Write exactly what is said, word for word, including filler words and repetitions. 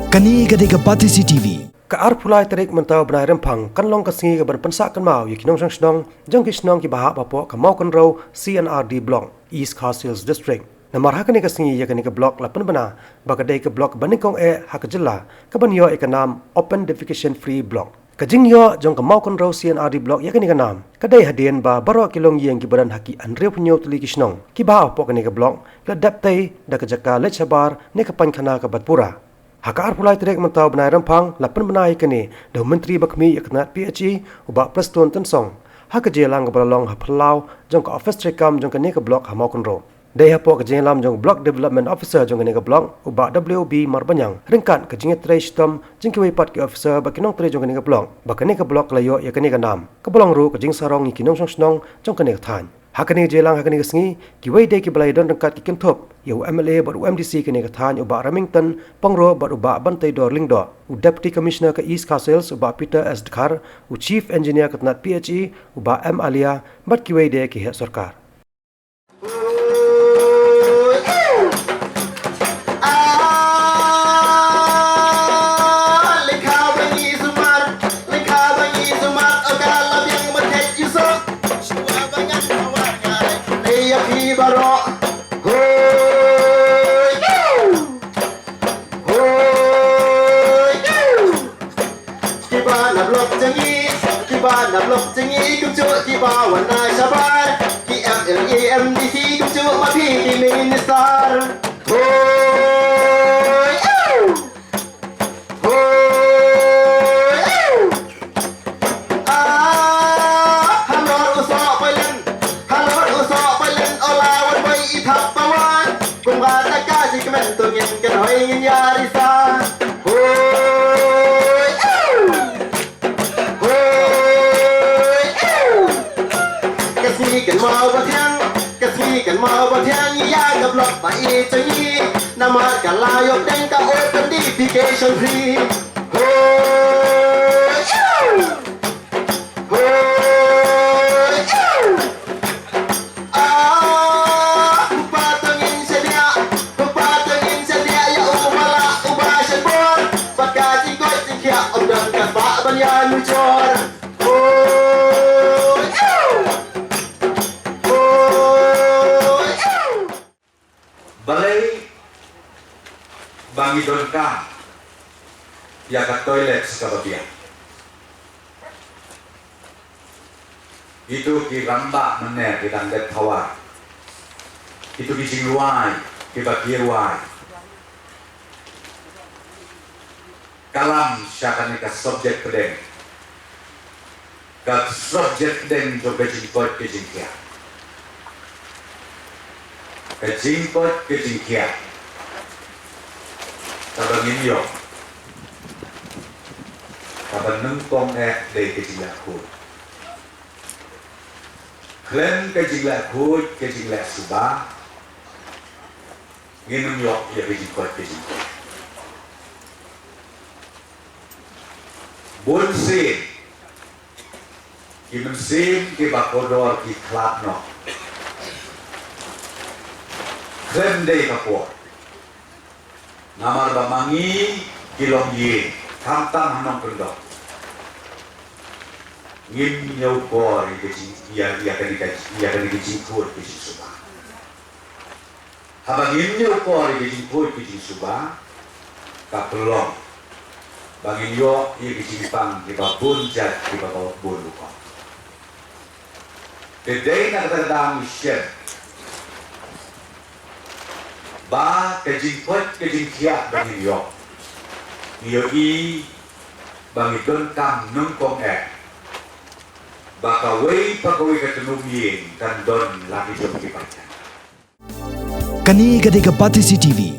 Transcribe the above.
Kane ka dei ka Batesi T V. Ka arphew lai tarik mynta u bnai Rymphang kan long ka sngi kaban pynsah kynmaw ïa ki nongshong shnong jong ki shnong kiba hap hapoh ka Mawkynrew C and R D Block, East Khasi Hills District. Namar ha kane ka sngi ïa kane ka block la pynbna ba ka dei ka block ba nyngkong eh ha ka jylla kaban ïoh ïa ka nam Open Defecation Free Block. Ka jingïoh jong ka Mawkynrew C and R D Block ïa kane ka nam ka dei hadien ba baroh ki longïing kiba don ha ki hynriewphew hynñiew tylli ki shnong kiba hap hapoh kane ka block ki la dep tei da ka jaka leit shabar ne ka painkhana kaba pura. Ha ka arphew lai tarik mynta u bnai Rymphang la pynbna ïa kane da u Myntri ba khmih ïa ka tnat P H E, u Bah Prestone Tynsong, ha ka jingïalang kaba la long ha phyllaw jong ka ophis treikam jong kane ka block ha Mawkynrew. Dei hapoh ka jingïalam jong u Block Development Officer jong kane ka block, u Bah W B Marbaniang, ryngkat ka jingïatrei shitom jong kiwei pat ki officer bad ki nongtrei jong kane ka block, ba kane ka block ka la ïoh ïa kane ka nam, kaba long ruh ka jingsarong ïa ki nongshong shnong jong kane ka thaiñ. Ha kane ka jingïalang ha kane ka sngi, kiwei de kiba la ïadon ryngkat ki kynthup ïa u M L A bad u M D C kane ka thaiñ, u Bah Remington Pyngrope bad u Bah Banteidor Lyngdoh, u Deputy Commissioner ka East Khasi Hills, u Bah Peter S Dkhar, u Chief Engineer ka tnat P H E, u Bah M Alia, bad kiwei de ki heh sorkar. Hoi! Kiba na block jong ngi, kiba na block jong ngi, kumjuh kiba wan na shabar. Ki M L A, M D C, kumjuh ma phi ki minister. Hoi! Hoi! Ah, halor u soh Pailen, halor u soh Pailen, o la wan bai i thap pawan. Kum ka ta ka jingkmen to ngin kynhoi ngin ïa risa. Hoi, ew. Hoi, ew. Ka sngi kynmaw ba thiang, ka sngi kynmaw ba thiang ïa ka block ba i jong ngi. Namar ka la ïoh deng ka open defecation free. Hoi, ew. Hoi, ew. Ah, u pa to ngin shaniah, u pa to ngin shaniah ïa u mala uba shan bor. Bad ka jingkoit jingkhiah ym don ka spah ban ïanujor. Hoi, ew. Hoi, ew. Balei ba ngi donkam ïa ka toilet kaba biang? Kito ki rangbah mynne ki dang dep thawar. Kito ki jingrwai kiba ki rwai. Ka lam sha kane ka subject pdeng. Ka subject pdeng jong ka jingkoit ka jingkhiah. Ka jingkoit ka jingkhiah kaba ngin ïoh, kaba nyngkong eh dei ka jingleh khuid. Khlem ka jingleh khuid, ka jingleh suba, ngin ym ïoh ïa ka jingkoit ka jingkhiah. Bun sien ki mynsiem kiba kordor ki khlad noh khlem dei ka por. Namar ba ma ngi ki longïing, khamtam ha nongkyndong, ngim ñiewkor ïa ka jing, ïa, ïa kane ka, ïa kane ka jingkhuid ka jingsuba. Haba ngim ñiewkor ïa ka jingkhuid ka jingsuba, ka pynlong ba ngin ïoh ïa ka jingpang kiba bun jait, kiba bun rukom. Te dei na kata ka daw ngi shem ba ka jingkoit ka jingkhiah ba ngin ïoh, ngi ïohi ba ngi donkam nyngkong eh ba kawei pa kawei ka tnum ïing kan don la ki jong ki paidbah. Kane ka dei ka Batesi T V.